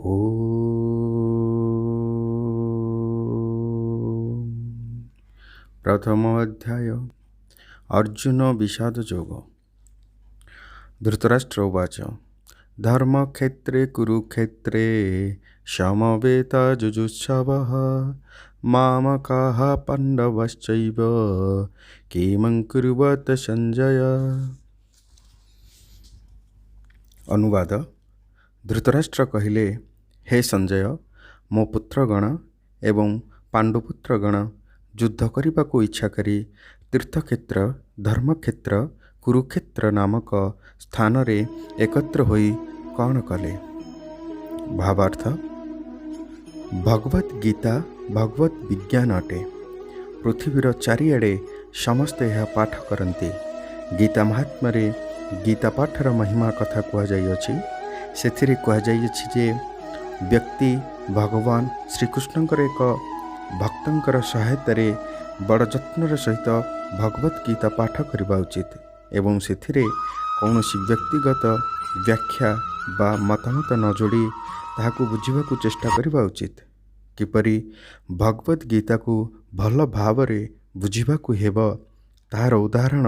ଓମ୍। ପ୍ରଥମ ଅଧ୍ୟାୟ, ଅର୍ଜୁନ ବିଷାଦ ଯୋଗ। ଧୃତରାଷ୍ଟ୍ର ଉବାଚ, ଧର୍ମକ୍ଷେତ୍ରେ କୁରୁକ୍ଷେତ୍ରେ ସମବେତା ଯୁଯୁତ୍ସବଃ, ମାମକାଃ ପାଣ୍ଡବଶ୍ଚୈବ କିମଂ କୁର୍ବତ ସଞ୍ଜୟ। ଅନୁବାଦ, ଧୃତରାଷ୍ଟ୍ର କହିଲେ, ହେ ସଞ୍ଜୟ, ମୋ ପୁତ୍ରଗଣ ଏବଂ ପାଣ୍ଡୁପୁତ୍ରଗଣ ଯୁଦ୍ଧ କରିବାକୁ ଇଚ୍ଛା କରି ତୀର୍ଥକ୍ଷେତ୍ର, ଧର୍ମକ୍ଷେତ୍ର, କୁରୁକ୍ଷେତ୍ର ନାମକ ସ୍ଥାନରେ ଏକତ୍ର ହୋଇ କ'ଣ କଲେ? ଭାବାର୍ଥ, ଭଗବତ୍ ଗୀତା ଭଗବତ୍ ବିଜ୍ଞାନ ଅଟେ। ପୃଥିବୀର ଚାରିଆଡ଼େ ସମସ୍ତେ ଏହା ପାଠ କରନ୍ତି। ଗୀତା ମାହାତ୍ମ୍ୟରେ ଗୀତା ପାଠର ମହିମା କଥା କୁହାଯାଇଅଛି। ସେଥିରେ କୁହାଯାଇଅଛି ଯେ ବ୍ୟକ୍ତି ଭଗବାନ ଶ୍ରୀକୃଷ୍ଣଙ୍କର ଏକ ଭକ୍ତଙ୍କର ସହାୟତାରେ ବଡ଼ ଯତ୍ନର ସହିତ ଭଗବତ୍ ଗୀତା ପାଠ କରିବା ଉଚିତ ଏବଂ ସେଥିରେ କୌଣସି ବ୍ୟକ୍ତିଗତ ବ୍ୟାଖ୍ୟା ବା ମତାମତ ନ ଯୋଡ଼ି ତାହାକୁ ବୁଝିବାକୁ ଚେଷ୍ଟା କରିବା ଉଚିତ। କିପରି ଭଗବତ୍ ଗୀତାକୁ ଭଲ ଭାବରେ ବୁଝିବାକୁ ହେବ, ତାହାର ଉଦାହରଣ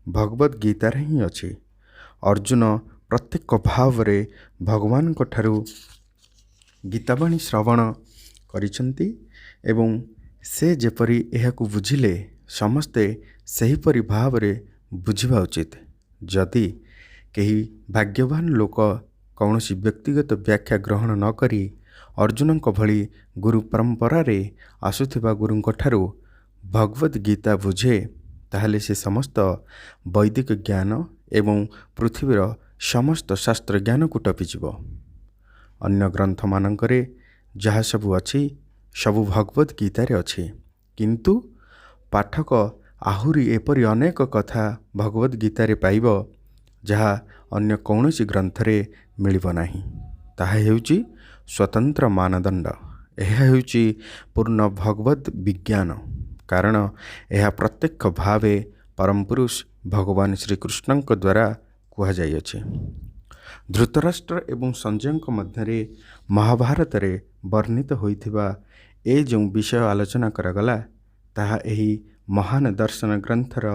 ଭଗବତ୍ ଗୀତାରେ ହିଁ ଅଛି। ଅର୍ଜୁନ ପ୍ରତ୍ୟକ୍ଷ ଭାବରେ ଭଗବାନଙ୍କଠାରୁ ଗୀତାବାଣୀ ଶ୍ରବଣ କରିଛନ୍ତି ଏବଂ ସେ ଯେପରି ଏହାକୁ ବୁଝିଲେ, ସମସ୍ତେ ସେହିପରି ଭାବରେ ବୁଝିବା ଉଚିତ। ଯଦି କେହି ଭାଗ୍ୟବାନ ଲୋକ କୌଣସି ବ୍ୟକ୍ତିଗତ ବ୍ୟାଖ୍ୟା ଗ୍ରହଣ ନ କରି ଅର୍ଜୁନଙ୍କ ଭଳି ଗୁରୁ ପରମ୍ପରାରେ ଆସୁଥିବା ଗୁରୁଙ୍କଠାରୁ ଭଗବତ୍ ଗୀତା ବୁଝେ, ତାହେଲେ ସେ ସମସ୍ତ ବୈଦିକ ଜ୍ଞାନ ଏବଂ ପୃଥିବୀର ସମସ୍ତ ଶାସ୍ତ୍ର ଜ୍ଞାନକୁ ଟପିଯିବ। ଅନ୍ୟ ଗ୍ରନ୍ଥମାନଙ୍କରେ ଯାହା ସବୁ ଅଛି, ସବୁ ଭଗବତ୍ ଗୀତାରେ ଅଛି। କିନ୍ତୁ ପାଠକ ଆହୁରି ଏପରି ଅନେକ କଥା ଭଗବତ୍ ଗୀତାରେ ପାଇବ, ଯାହା ଅନ୍ୟ କୌଣସି ଗ୍ରନ୍ଥରେ ମିଳିବ ନାହିଁ। ତାହା ହେଉଛି ସ୍ୱତନ୍ତ୍ର ମାନଦଣ୍ଡ। ଏହା ହେଉଛି ପୂର୍ଣ୍ଣ ଭଗବତ୍ ବିଜ୍ଞାନ, କାରଣ ଏହା ପ୍ରତ୍ୟକ୍ଷ ଭାବେ ପରମପୁରୁଷ ଭଗବାନ ଶ୍ରୀକୃଷ୍ଣଙ୍କ ଦ୍ୱାରା କୁହାଯାଇଅଛି। ଧୃତରାଷ୍ଟ୍ର ଏବଂ ସଞ୍ଜୟଙ୍କ ମଧ୍ୟରେ ମହାଭାରତରେ ବର୍ଣ୍ଣିତ ହୋଇଥିବା ଏ ଯେଉଁ ବିଷୟ ଆଲୋଚନା କରାଗଲା, ତାହା ଏହି ମହାନ ଦର୍ଶନ ଗ୍ରନ୍ଥର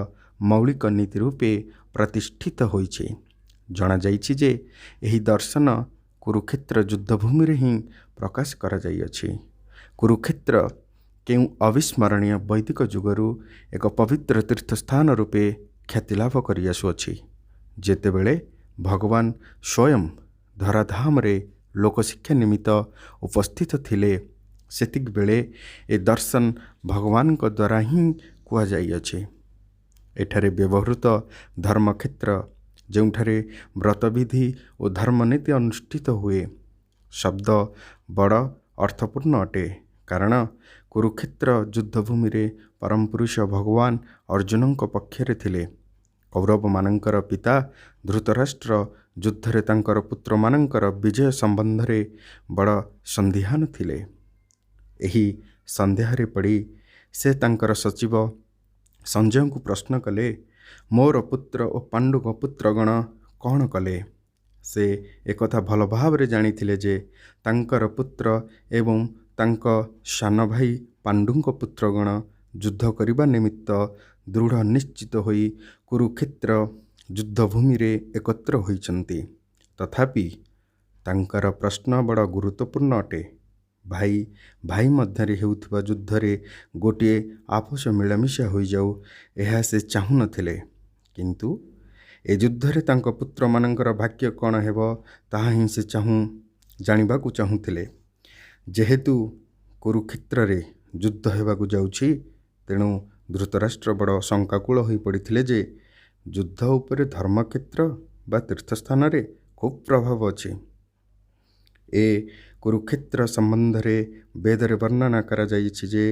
ମୌଳିକ ନୀତି ରୂପେ ପ୍ରତିଷ୍ଠିତ ହୋଇଛି। ଜଣାଯାଇଛି ଯେ ଏହି ଦର୍ଶନ କୁରୁକ୍ଷେତ୍ର ଯୁଦ୍ଧଭୂମିରେ ହିଁ ପ୍ରକାଶ କରାଯାଇଅଛି। କୁରୁକ୍ଷେତ୍ର କେଉଁ ଅବିସ୍ମରଣୀୟ ବୈଦିକ ଯୁଗରୁ ଏକ ପବିତ୍ର ତୀର୍ଥସ୍ଥାନ ରୂପେ ଖ୍ୟାତି ଲାଭ କରିଆସୁଅଛି। ଯେତେବେଳେ ଭଗବାନ ସ୍ୱୟଂ ଧରାଧାମରେ ଲୋକଶିକ୍ଷା ନିମିତ୍ତ ଉପସ୍ଥିତ ଥିଲେ, ସେତିକିବେଳେ ଏ ଦର୍ଶନ ଭଗବାନଙ୍କ ଦ୍ୱାରା ହିଁ କୁହାଯାଇଅଛି। ଏଠାରେ ବ୍ୟବହୃତ ଧର୍ମକ୍ଷେତ୍ର, ଯେଉଁଠାରେ ବ୍ରତବିଧି ଓ ଧର୍ମନୀତି ଅନୁଷ୍ଠିତ ହୁଏ, ଶବ୍ଦ ବଡ଼ ଅର୍ଥପୂର୍ଣ୍ଣ ଅଟେ, କାରଣ କୁରୁକ୍ଷେତ୍ର ଯୁଦ୍ଧଭୂମିରେ ପରମପୁରୁଷ ଭଗବାନ ଅର୍ଜୁନଙ୍କ ପକ୍ଷରେ ଥିଲେ। କୌରବମାନଙ୍କର ପିତା ଧୃତରାଷ୍ଟ୍ର ଯୁଦ୍ଧରେ ତାଙ୍କର ପୁତ୍ରମାନଙ୍କର ବିଜୟ ସମ୍ବନ୍ଧରେ ବଡ଼ ସନ୍ଦିହାନ ଥିଲେ। ଏହି ସନ୍ଦେହରେ ପଡ଼ି ସେ ତାଙ୍କର ସଚିବ ସଞ୍ଜୟଙ୍କୁ ପ୍ରଶ୍ନ କଲେ, ମୋର ପୁତ୍ର ଓ ପାଣ୍ଡୁଙ୍କ ପୁତ୍ରଗଣ କ'ଣ କଲେ? ସେ ଏକଥା ଭଲ ଭାବରେ ଜାଣିଥିଲେ ଯେ ତାଙ୍କର ପୁତ୍ର ଏବଂ ତାଙ୍କ ସାନ ଭାଇ ପାଣ୍ଡୁଙ୍କ ପୁତ୍ରଗଣ ଯୁଦ୍ଧ କରିବା ନିମିତ୍ତ ଦୃଢ଼ ନିଶ୍ଚିତ ହୋଇ କୁରୁକ୍ଷେତ୍ର ଯୁଦ୍ଧଭୂମିରେ ଏକତ୍ର ହୋଇଛନ୍ତି। ତଥାପି ତାଙ୍କର ପ୍ରଶ୍ନ ବଡ଼ ଗୁରୁତ୍ୱପୂର୍ଣ୍ଣ ଅଟେ। ଭାଇ ଭାଇ ମଧ୍ୟରେ ହେଉଥିବା ଯୁଦ୍ଧରେ ଗୋଟିଏ ଆପୋଷ ମିଳାମିଶା ହୋଇଯାଉ, ଏହା ସେ ଚାହୁଁନଥିଲେ। କିନ୍ତୁ ଏ ଯୁଦ୍ଧରେ ତାଙ୍କ ପୁତ୍ରମାନଙ୍କର ଭାଗ୍ୟ କ'ଣ ହେବ, ତାହା ହିଁ ସେ ଚାହୁଁ ଜାଣିବାକୁ ଚାହୁଁଥିଲେ। ଯେହେତୁ କୁରୁକ୍ଷେତ୍ରରେ ଯୁଦ୍ଧ ହେବାକୁ ଯାଉଛି, ତେଣୁ ଧୃତରାଷ୍ଟ୍ର ବଡ଼ ଶଙ୍କାକୁଳ ହୋଇପଡ଼ିଥିଲେ ଯେ ଯୁଦ୍ଧ ଉପରେ ଧର୍ମକ୍ଷେତ୍ର ବା ତୀର୍ଥସ୍ଥାନରେ ଖୁବ୍ ପ୍ରଭାବ ଅଛି। ଏ କୁରୁକ୍ଷେତ୍ର ସମ୍ବନ୍ଧରେ ବେଦରେ ବର୍ଣ୍ଣନା କରାଯାଇଛି ଯେ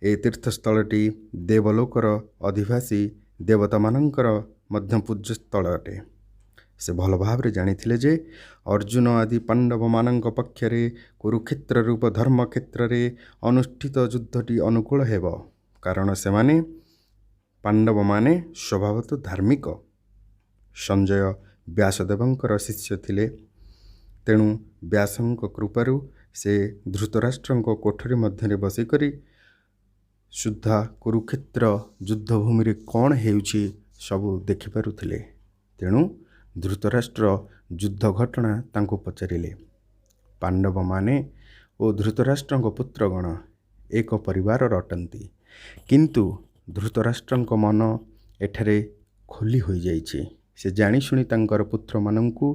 ଏ ତୀର୍ଥସ୍ଥଳଟି ଦେବଲୋକର ଅଧିବାସୀ ଦେବତାମାନଙ୍କର ମଧ୍ୟ ପୂଜ୍ୟସ୍ଥଳ ଅଟେ। ସେ ଭଲ ଭାବରେ ଜାଣିଥିଲେ ଯେ ଅର୍ଜୁନ ଆଦି ପାଣ୍ଡବମାନଙ୍କ ପକ୍ଷରେ କୁରୁକ୍ଷେତ୍ର ରୂପ ଧର୍ମକ୍ଷେତ୍ରରେ ଅନୁଷ୍ଠିତ ଯୁଦ୍ଧଟି ଅନୁକୂଳ ହେବ, କାରଣ ସେମାନେ ପାଣ୍ଡବମାନେ ସ୍ୱଭାବତଃ ଧାର୍ମିକ। ସଞ୍ଜୟ ବ୍ୟାସଦେବଙ୍କର ଶିଷ୍ୟ ଥିଲେ। ତେଣୁ ବ୍ୟାସଙ୍କ କୃପାରୁ ସେ ଧୃତରାଷ୍ଟ୍ରଙ୍କ କୋଠରୀ ମଧ୍ୟରେ ବସିକରି ସୁଦ୍ଧା କୁରୁକ୍ଷେତ୍ର ଯୁଦ୍ଧଭୂମିରେ କ'ଣ ହେଉଛି ସବୁ ଦେଖିପାରୁଥିଲେ। ତେଣୁ ଧୃତରାଷ୍ଟ୍ର ଯୁଦ୍ଧ ଘଟଣା ତାଙ୍କୁ ପଚାରିଲେ। ପାଣ୍ଡବମାନେ ଓ ଧୃତରାଷ୍ଟ୍ରଙ୍କ ପୁତ୍ରଗଣ ଏକ ପରିବାରର ଅଟନ୍ତି, କିନ୍ତୁ ଧୃତରାଷ୍ଟ୍ରଙ୍କ ମନ ଏଠାରେ ଖୋଲି ହୋଇଯାଇଛି। ସେ ଜାଣିଶୁଣି ତାଙ୍କର ପୁତ୍ରମାନଙ୍କୁ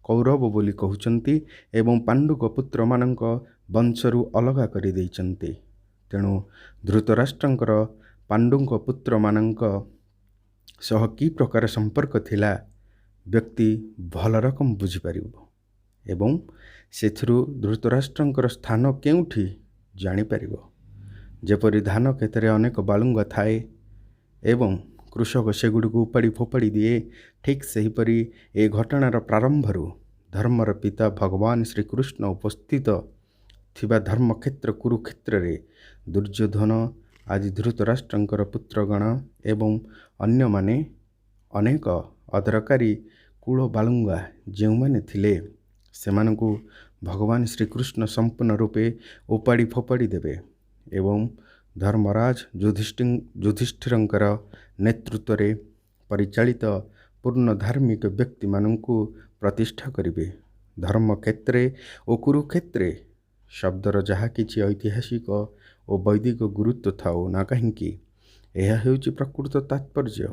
କୌରବ ବୋଲି କହୁଛନ୍ତି ଏବଂ ପାଣ୍ଡୁଙ୍କ ପୁତ୍ରମାନଙ୍କ ବଂଶରୁ ଅଲଗା କରିଦେଇଛନ୍ତି। ତେଣୁ ଧୃତରାଷ୍ଟ୍ରଙ୍କର ପାଣ୍ଡୁଙ୍କ ପୁତ୍ରମାନଙ୍କ ସହ କି ପ୍ରକାର ସମ୍ପର୍କ ଥିଲା, ବ୍ୟକ୍ତି ଭଲ ରକମ ବୁଝିପାରିବ ଏବଂ ସେଥିରୁ ଧୃତରାଷ୍ଟ୍ରଙ୍କର ସ୍ଥାନ କେଉଁଠି ଜାଣିପାରିବ। ଯେପରି ଧାନ କ୍ଷେତରେ ଅନେକ ବାଳୁଙ୍ଗା ଥାଏ ଏବଂ କୃଷକ ସେଗୁଡ଼ିକୁ ଉପାଡ଼ି ଫୋପାଡ଼ି ଦିଏ, ଠିକ୍ ସେହିପରି ଏ ଘଟଣାର ପ୍ରାରମ୍ଭରୁ ଧର୍ମର ପିତା ଭଗବାନ ଶ୍ରୀକୃଷ୍ଣ ଉପସ୍ଥିତ ଥିବା ଧର୍ମକ୍ଷେତ୍ର କୁରୁକ୍ଷେତ୍ରରେ ଦୁର୍ଯ୍ୟୋଧନ ଆଦି ଧୃତରାଷ୍ଟ୍ରଙ୍କର ପୁତ୍ରଗଣ ଏବଂ ଅନ୍ୟମାନେ ଅନେକ ଅଦରକାରୀ କୂଳ ବାଳୁଙ୍ଗା ଯେଉଁମାନେ ଥିଲେ, ସେମାନଙ୍କୁ ଭଗବାନ ଶ୍ରୀକୃଷ୍ଣ ସମ୍ପୂର୍ଣ୍ଣ ରୂପେ ଉପାଡ଼ି ଫୋପାଡ଼ି ଦେବେ ଏବଂ ଧର୍ମରାଜ ଯୁଧିଷ୍ଠିରଙ୍କର ନେତୃତ୍ୱରେ ପରିଚାଳିତ ପୂର୍ଣ୍ଣ ଧାର୍ମିକ ବ୍ୟକ୍ତିମାନଙ୍କୁ ପ୍ରତିଷ୍ଠା କରିବେ। ଧର୍ମକ୍ଷେତ୍ରେ ଓ କୁରୁକ୍ଷେତ୍ରେ ଶବ୍ଦର ଯାହା କିଛି ଐତିହାସିକ ଓ ବୈଦିକ ଗୁରୁତ୍ୱ ଥାଉ ନା କାହିଁକି, ଏହା ହେଉଛି ପ୍ରକୃତ ତାତ୍ପର୍ଯ୍ୟ।